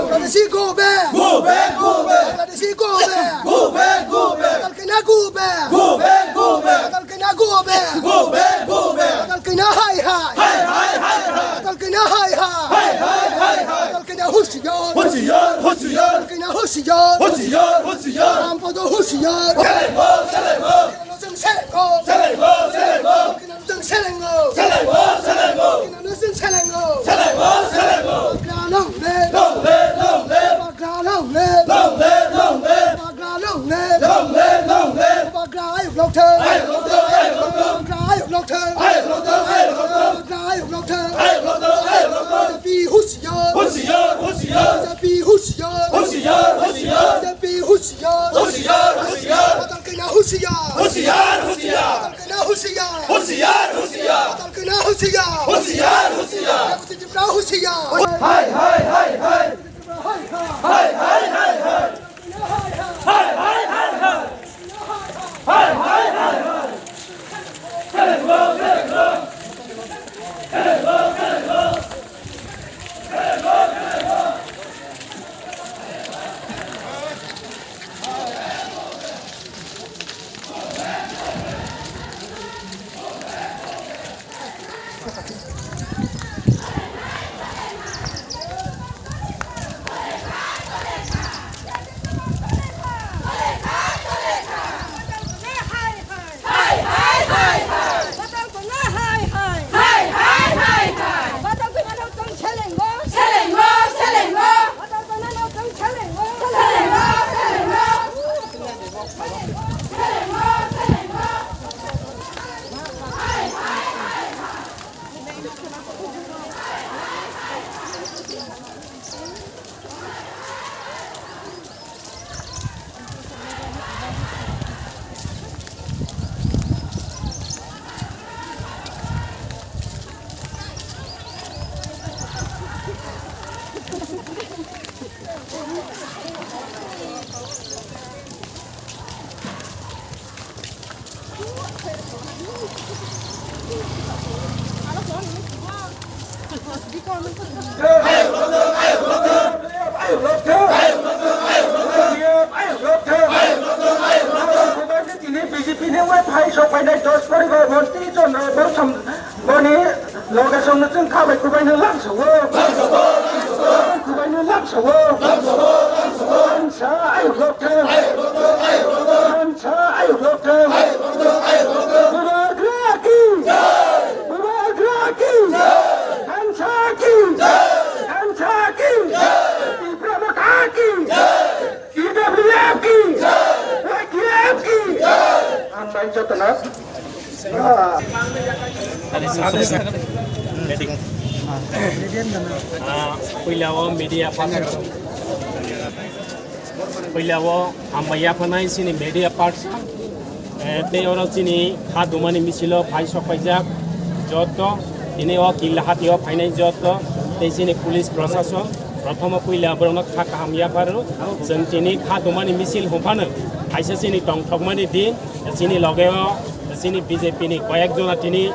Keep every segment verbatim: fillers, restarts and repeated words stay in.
Bangladeshi go back! Go back, go back! Bangladeshi go back! Go back, go back! Adal kena go back! Go back, go back! Adal kena go back! Go back, go back! Adal kena hai hai! Hai hai hai hai! Adal kena hai hai! Hai hai hai hai! Adal kena hushiyar! Hushiyar, hushiyar! Adal kena hushiyar! Hushiyar, hushiyar! Rampodo hushiyar! Selengo, selengo! Selengo, selengo! Selengo, selengo! Selengo, selengo! Selengo, selengo! Selengo, selengo! Bagra long live! Long live, long live! Bagra long live! Long live, long live! Bagra long live! Long live, long live! Bagra ayuk lokthang! Ayuk lokthang, ayuk lokthang! Bagra ayuk lokthang! Ayuk lokthang, ayuk lokthang! Bagra ayuk lokthang! Ayuk lokthang, ayuk lokthang! B J P hushiyar! Hushiyar, hushiyar! B J P hushiyar! Hushiyar, hushiyar! B J P hushiyar! Hushiyar, hushiyar! Adal kena hushiyar! Hushiyar, hushiyar! Adal kena hushiyar! Hushiyar, hushiyar! Adal kena hushiyar! Hushiyar, hushiyar! Hushiyar! Hai, hai, hai, hai! Hai, hai, hai, hai! Hai, hai, hai, hai! Hai, hai, hai, hai! Tini B J P ni wai phai sok painai dos poribar monti Chandra Bor sam boni loge song no chwng kha bai kubai no lamsa o. Kubai no lamsa o. Thansa ayuk lokthang. Thansa ayuk lokthang. Bubagra ki. Bubagra ki. Thansa ki. Thansa ki. Tipra Motha ki. T W F ki. A K F ki. Ang bai jotono. Ah, puila o media person. Puila o hambai yaphanai chini media person. Eh, tei oro chini kha dumani misilo phai sok paijak joto, tini o killa hati o phainai joto, tei chini police prosason, prothomo puila borokno kha kaham yapharo. Chwng tini kha dumani misil hwnphano kaisa chini tongthokmani din, chini loge o chini B J P ni koyek jona tini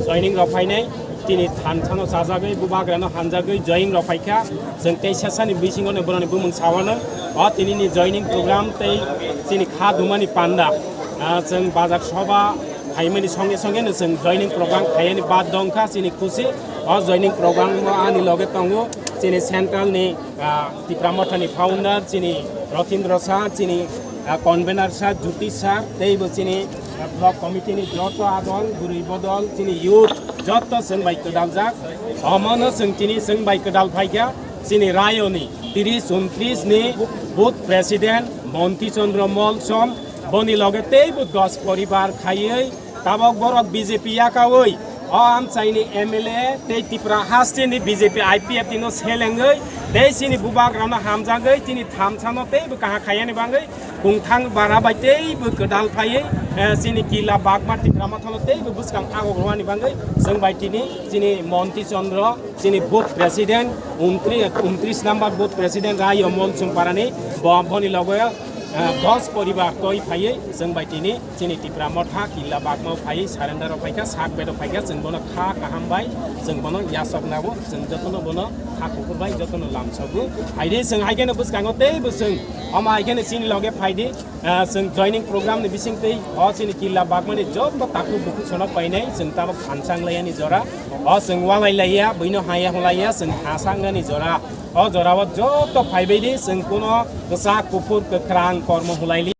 joining rok phainai. Tini thansano chajagwi, bubagrano hamjagwi joining rok phaikha. Chwng tei sasani bisingo no boroni bumung sawano. O tinini joining program tei chini kha dumani panda. Ah, chwng bajak soba phaimani songe songe no chwng joining program khaiyani bad dongkha chini khusi. O joining program o ani loge tongo chini central ni, ah, Tipra Motha ni founder chini Rotindra sir, chini, ah, convener sir Jyoti sir, tei bo chini, ah, block committee ni joto adol, bwrwi bodol, chini youth joto chwng bai kwdaljak. Omono chwng tini chwng bai kwdal phaikha chini Rayoni tris untris ni booth president Monti Chandra Molsom, boni loge teibo dos poribar khaiwi tabok borok B J P yakaui o amchaini M L A tei Tripura hasteni B J P I P F T no selengwi tei chini bubagrano hamjagwi chini thamsano teibo kaham khaiyani bagwi Kungthang bara bai teibo kwdal phaiwi, eh, chini Killa Bagma Tipra Mothano teibo bwskang agok rwani bagwi chwng bai tini chini Monti Chandra, chini booth president, untri-, untris number booth president Rai Omol Chungparani bo-, boni logo, eh, dos poribar toi phaiwi chwng bai tini chini Tipra Motha Killa Bagma phaiwi surrender o phaikha, sak bedo phaikha, chwng bono kha kaham bai chwng bono yasok nago, chwng jotono bono kha kuphur bai jotono lamsogo. Phaidi chwng hai kheno bwskango teibo chwng omo hai kheno chini loge phaidi. Ah, chwng joining program ni bisingtwi o chini Killa Bagmani joto takhuk bukhuk sono painai, chwng tabuk phansa wnglaiyani jora. O chwng walai laiya, buino haya hulaiya, chwng hasa wngani jora. O jorao joto phaibaidi, chwng kuno kwchak kuphur kwkrang kormo hulaili.